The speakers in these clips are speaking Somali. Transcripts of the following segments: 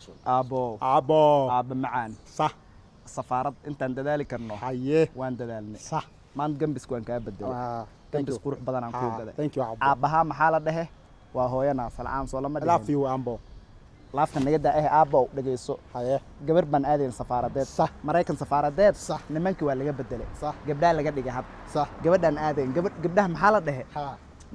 Introduction. Aabbo. Aabbo. Aabba macaan. Sax. Safaarad intaan dadaali karno waan dadaalnay. Maanta gambiska waan kaa bedelay. Ah, thank gambis you. qurux badan aan kuu Ah, gaday. thank you, Aabbo. Aabbahaa maxaa la dhehe? Waa hooyanaa salcaan soo lama I love dhihin. you, Ambo. Laafta naga daa eh, aabbow, dhegayso. Gabar baan aadayn safaaradeed. Maraykan safaaradeed. Nimankii waa laga bedelay. Gabdhaha laga dhigay had. Gabadhaan aadayn, gabadh gabdhaha maxaa la dhehe?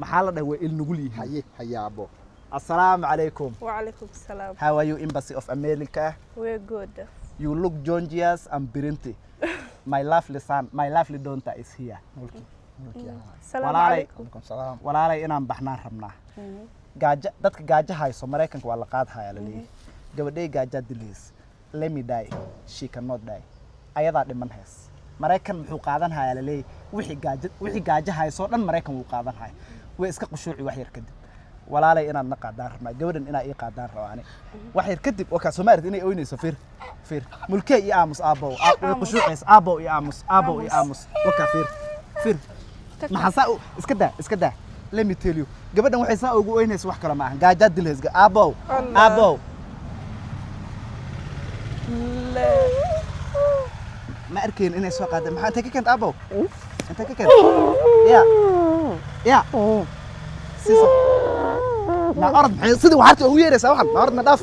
Maxaa la dhehe? Way il nugul yihiin. Haye, Aabbo. Assalaamu calaykum. وعليكم السلام. How are you, Embassy of America? We're good. You look gorgeous and brilliant. My lovely son, my lovely daughter is here. Mulki. Mulki. السلام Walaalay. عليكم. Alaikum salaam. Walaalay, inaan baxnaan rabnaa. Gaajo, dadka gaajo hayso Maraykanka waa la qaad haya la leeyahay. Gabadhay gaajaa dilays. Let me die, she cannot die. Ayadaa dhiman hays. Maraykan muxuu qaadan hayaa la leeyahay? Wixii gaajo hayso dhan Maraykan wuu qaadan haya. Way iska qushuuci wax yar kadib. Walaalay, inaad na qaadaan rabnaa. Gabadhan inaa ii qaadaan rabaa ani wax yar kadib. Wakaa soo maarid inay oynayso. Fir, fir, mulkee iyo aamus, aabbow. Way Aamus. qushuucaysa. Aabbow iyo aamus, aabbow iyo aamus. Wakaa, fir, fir. Maxaa saa iska daa, iska daa. Let me tell you, gabadhan waxay saa ugu oynaysa wax kale ma ahan, gaajaa dilhays, aabbow. Allah. Aabbow. لا. Ma arkayn inay soo qaadeen. Maxaa intay ka keenta, aabbow? Intay ka keenta? Ya ya siisa. Na orod, maxay sidii waxaarta ugu yeeraysaa waxan? Na orod, na dhaaf.